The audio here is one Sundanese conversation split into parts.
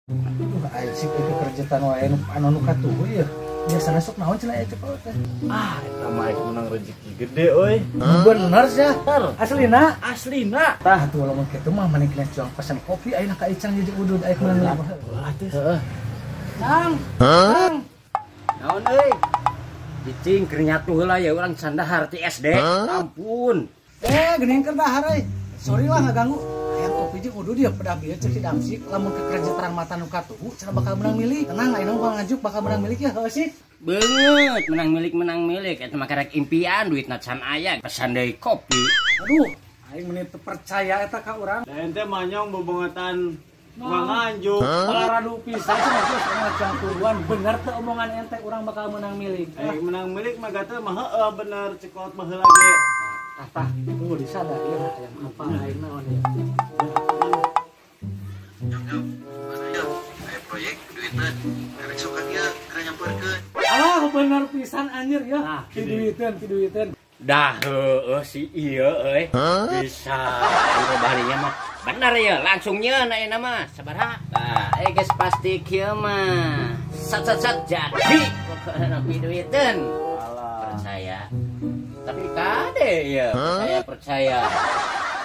Aduh, aing sih kekerjaan wae nu anu nu katuhu ya. Biasana sok naon cenah ya cepet teh. Ah, eta mah aing menang rezeki gede euy. Bener sih. Aslina, aslina. Tah atuh lamun kitu mah maneh kena juang pesan kopi ayeuna ka Icang jadi udud aing menang. Wah, teh. Heeh. Cang. Cang. Naon euy? Cicing keur nyatu heula ya urang can dahar ti SD. Ampun. Geuning keur dahar euy. Sorry lah ngaganggu. Hayang kopi jeung udud ya pedah bieu ceuk si Damsik lamun kekerja terang mata nu katuhu cenah bakal menang milik. Tenang ayeuna mah ngajuk bakal menang milik ya heuh sih. Beungeut menang milik eta mah karek impian duitna can aya pesan deui kopi. Aduh, aing meni teu percaya eta ka urang. Da ente manyong bobongetan nganjuk. Malah radu pisan cenah geus ngajang turuan bener teu omongan ente urang bakal menang milik. Aing menang milik mah gatel mah heueuh bener cekot mah heula ge. Ah tah, tunggu di sana ieu hayang apa aing naon ya. Aya proyek duitna karek sok ka dieu keur nyamperkeun. Ah, bener pisan anjir ya. Piduiteun, piduiteun. Dah heueuh si ieu euy. Bisa anu balinya mah bener ya langsung nyeun ayeuna mah sabaraha. Tah, geus pasti kieu mah. Sat sat sat jadi pokokna piduiteun. Percaya. Tapi kade ya, percaya percaya.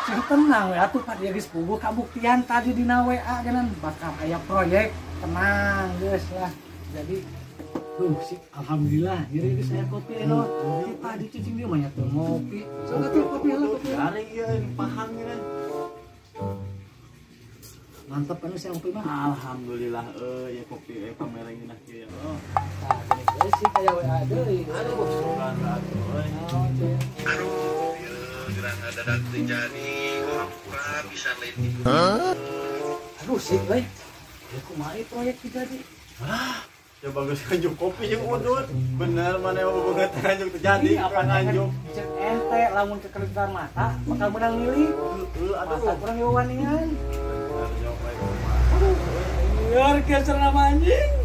Sing tenang we atuh Pak dia geus puguh kabuktian tadi dina WA geunang bakal aya proyek. Tenang geus lah. Jadi duh sih alhamdulillah jadi geus aya kopi eno. Tadi cicing dia mah nya teu ngopi. Sok atuh kopi heula kopi. Garing ieu pahang ieu. Mantap anu saya kopi mah. Alhamdulillah euy ya kopi euy pamereng ngeunah kieu ya. Oh. Tah gini geus sih kaya WA deui. Aduh, sugan atuh euy. Aduh, ieu geura ngadadak teu jadi hampura pisan lain tipu. Aduh sih euy. Ya kumaha ieu proyek jadi? Ah, ya bagus nganjuk kopi jeung udut. Bener maneh bobongetan nganjuk teu jadi apa nganjuk. Cek ente lamun kekerjaan mata bakal menang milik. Heueuh aduh. Mata kurang wanian. Bener jawab aing mah. Aduh, biar kieu nama anjing.